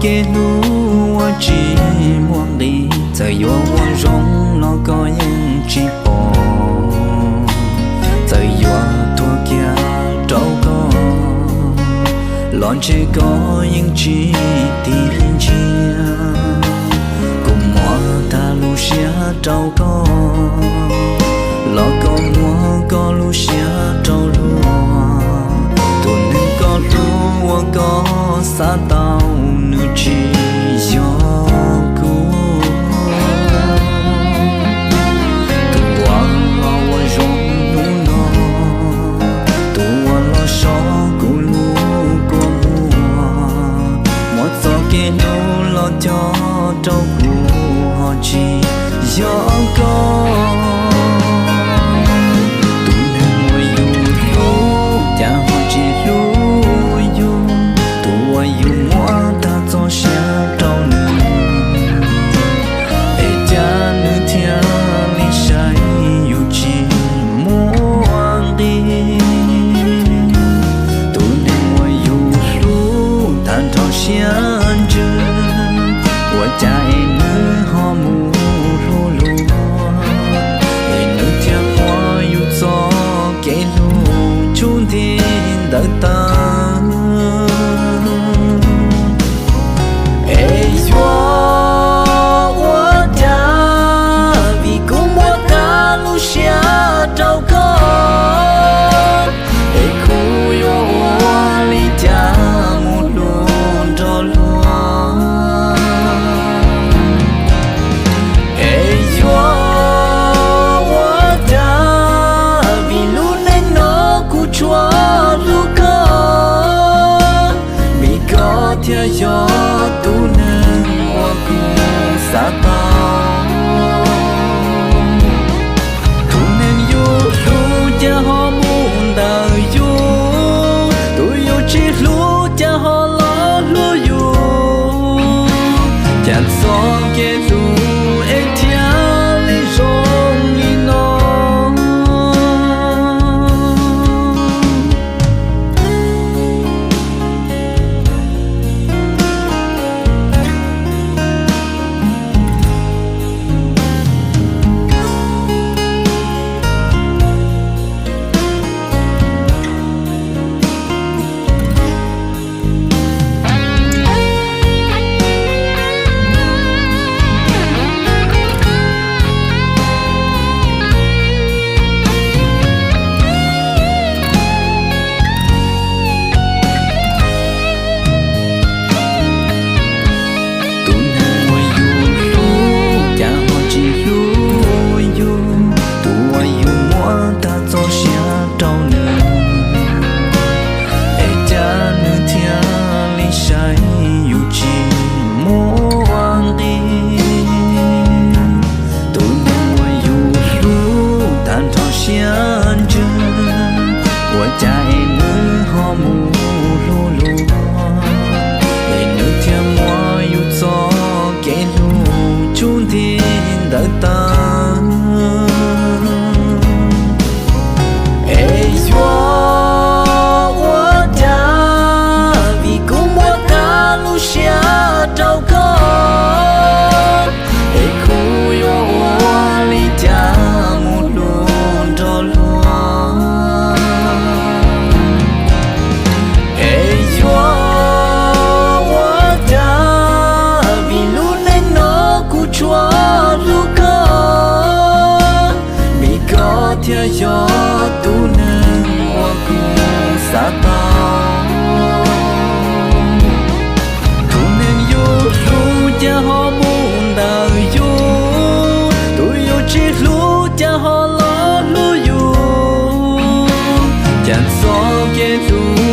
kev hlub uas tsis muaj nqis, txawm yuav ua zoo los koj yeej tsis pom, txawm yuav tuag kiag rau koj los ntshe koj yeej tsis tig ntsia. Kuv muab tag lub siab rau koj los koj muab koj lub siab rau luag. Tus neeg koj hlub uas koj xav tau nws tsis yog kuv. Tus uas los ua zoo hnub no, tus uas los so kuv lub kua muag, muab txoj kev hlub los cog rau kuv ho tsis yog koj. Tus neeg uas yus hlub cas ho tsis hlub yus, tus uas yus muab tag txoj sia rau nws, es cas nws thiaj li saib yus tsis muaj nqis. Tus neeg uas yus hlub tag nrho siab ntsws, ua cas es nws ho mus hlub luag, es nws thiaj muab yus txoj kev hlub tsuj nthi ntawd tawm. Es yuav ua cas vim kuv muab tag lub siab rau koj, es kuv yuav ua li cas mus hlub nrog luag. Es yuav ua cas vim lub neej no kuv tsuas hlub koj, vim koj thiaj yog tus neeg uas kuv xav tau. Tus neeg yus hlub cas ho mus ntawm yus, tus yus tsis hlub cas ho los hlub yus, cas txoj kev hlub es thiaj li zoo li no. Tus neeg uas yus hlub cas ho tsis hlub yus, tus uas yus muab tag txoj sia rau nws, es cas nws thiaj li saib yus tsis muaj nqis. Tus neeg uas yus hlub tag nrho siab ntsws, ua cas es nws ho mus hlub luag, es nws thiaj muab yus txoj kev hlub tsuj nthi ntawd tawm. Es yuav ua cas vim kuv muab tag lub siab rau koj, es kuv yuav ua li cas mus hlub nrog luag. Es yuav ua cas vim lub neej no kuv tsuas hlub koj, vim koj thiaj yog tus neeg uas kuv xav tau. Tus neeg yus hlub cas ho mus ntawm yus, tus yus tsis hlub cas ho los hlub yus, cas txoj kev hlub